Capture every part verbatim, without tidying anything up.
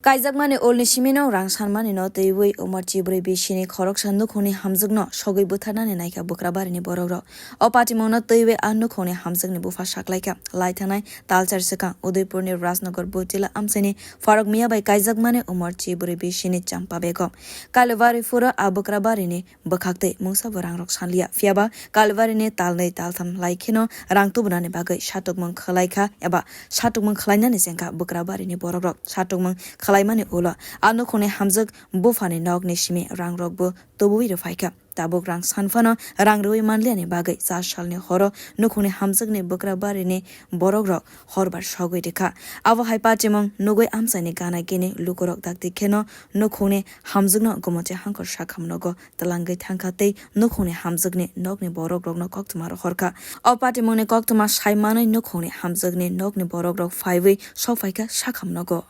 Kaijakmani ulni simino rang sanmani no twiwi Umarchi bwrwi bisini khoroksa nukhungni hamjwkno sogwi butharnani naikha Bukrabarini borokrok. O patimungno twiwi a nukhungni hamjwkni bupha saklaikha. Lai thangnai talchar swkang Udaipurni Rajnagar Butila amchaini Farok Miya bai kaijakmani Umarchi bwrwi bisini champa begom. Kalibari phuro a Bukrabarini bwkhaktwi mungsa bo rangrok sanliya. Phiyaba Kalibari ni talnwi taltham lai kheno rang tubunani bagwi satukmung khwlai kha eba satukmung khwlainani chengkha Bukrabari ni borokrok. Satukmung khwlaimani ulo a nukhungni hamjwk buphani nokni simi rangrokbo tubuwi rwphai kha. Tabuk rang sanphano rang rwui manliyani bagwi char salni horo nukhungni hamjwkni Bukrabari ni borokrok horbar sogwi rikha. Abo hai patimung nugwi amchaini gana gini lukurok dakti kheno nukhungni hamjwkno gumoti hangkor sakham nogo twlangwi thangkha tei nukhungni hamjwkni nokni borokrokno koktwma rohorkha. O patimungni koktwma sai manwi nukhungni hamjwkni nokni borokrok phaiwi sokphaikha sakham nogo.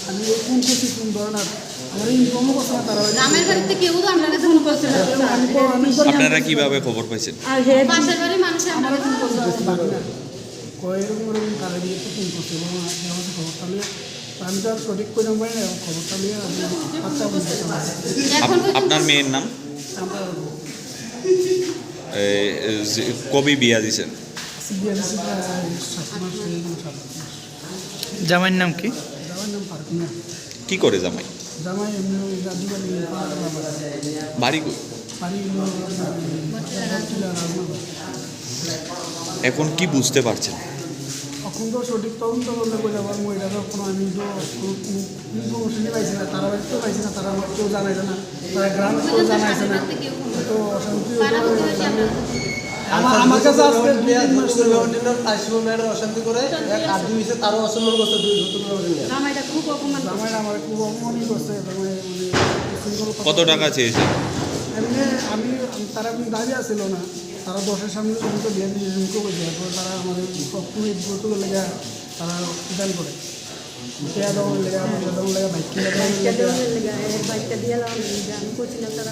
আমি এই কোন করছি, কোন ধরনের, আমার এই ইনফর্মও করছে না তারা। গ্রামের বাড়িতে কেউ তো আপনার কাছে ফোন করছে না। আমি তো, আমি তো আপনারা কিভাবে খবর পাইছেন? আর হে পাশের বাড়ির মানুষ আমারে ফোন করছে, আমার বাকি না। কয় এরকম এরকম তারা দিয়ে তো ফোন করছে, এবং আমি আমার খবরটা নিয়ে, আমি তো আর সঠিক করে পারি না, এবং খবরটা নিয়ে আমি আচ্ছা বুঝতে পারলাম। এখন আপ-, পর্যন্ত আপনার মেয়ের নাম? আমরা এ, এ, যে, কবে বিয়া দিছেন? বিয়া দিছি প্রায় সাত মাস হয়ে গেল, সাত আট মাস। জামাইর নাম কি? জামাইর নাম ফারুক মিয়া। কি করে জামাই? জামাই এমনি ওই রাজু বাড়ি পাড়া বাড়ি। বাড়ি কই? বাড়ি হলো আপনার এই মতিলা রাজনগর। এখন কি বুঝতে পারছেন? এখন তো সঠিক তদন্ত করলে বোঝা পারবো, এটা তো কোনো আমি তো কোনো, কোনো, কোনো ইনফরমেশনই পাইছি না, তারা বাড়িতেও পাইছি না, তারা আমার কেউ জানাইছে না, তারা গ্রামে কেউ জানাইছে না। তো অশান্তি হতে পারে, আমি, আমার, আমার কাছে আজকে দুই তিন মাস হলো। ফাঁসি ম্যাডাম অশান্তি করে, এক আর দুই হইছে, তারও অসম্মান করছে, দুই নতুন ম্যাডাম নিয়ে। জামাইটা খুব অপমান করছে। জামাইটা আমার খুব অপমানই করছে, জামাই মানে বিশৃঙ্খল কথা কত বলে। টাকা চেয়েছে? এমনি আমি, তারা কোনো দাবি আছিল না, তারা দশের সামনে পর্যন্ত বিয়ে দিয়ে শুরু করেছে, এরপর তারা আমাদের সব কিছু গত লেগে তারা প্ল্যান করে। টেয়া দেওয়ার লেগে, পয়সা দেওয়ার লেগে, বাইক কিনে দেওয়ার লেগে। বাইকটা দেওয়ার লেগে, এর বাইকটা দিয়ে এলাম, আমি যে আমি করছিলাম, তারা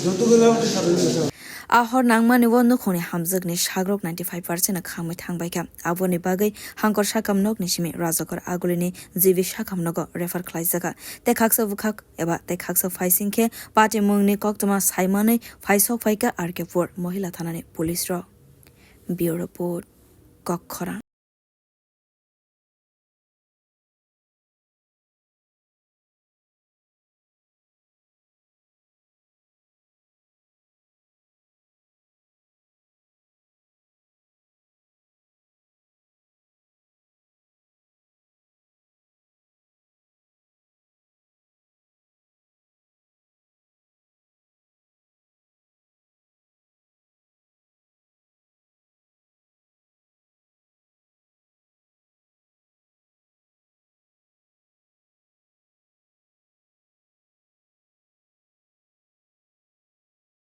যৌতুকের ব্যাপারে সাধারণ বিষয়। A hor nangmani o nukhungni hamjwkni sagrok ninety five percent no khamwi thangbaikha. Aboni bagwi hangkor sakam nokni simi Rajakor Agulini G B sakam nogo refer khlaijakha. Tei khaksa bwkhak eba tei khaksa phaising khe patimungni koktwma saimanwi phaisok phaikha R K four Mohila Thanani police rok. Bureau Report, Kokkhorang.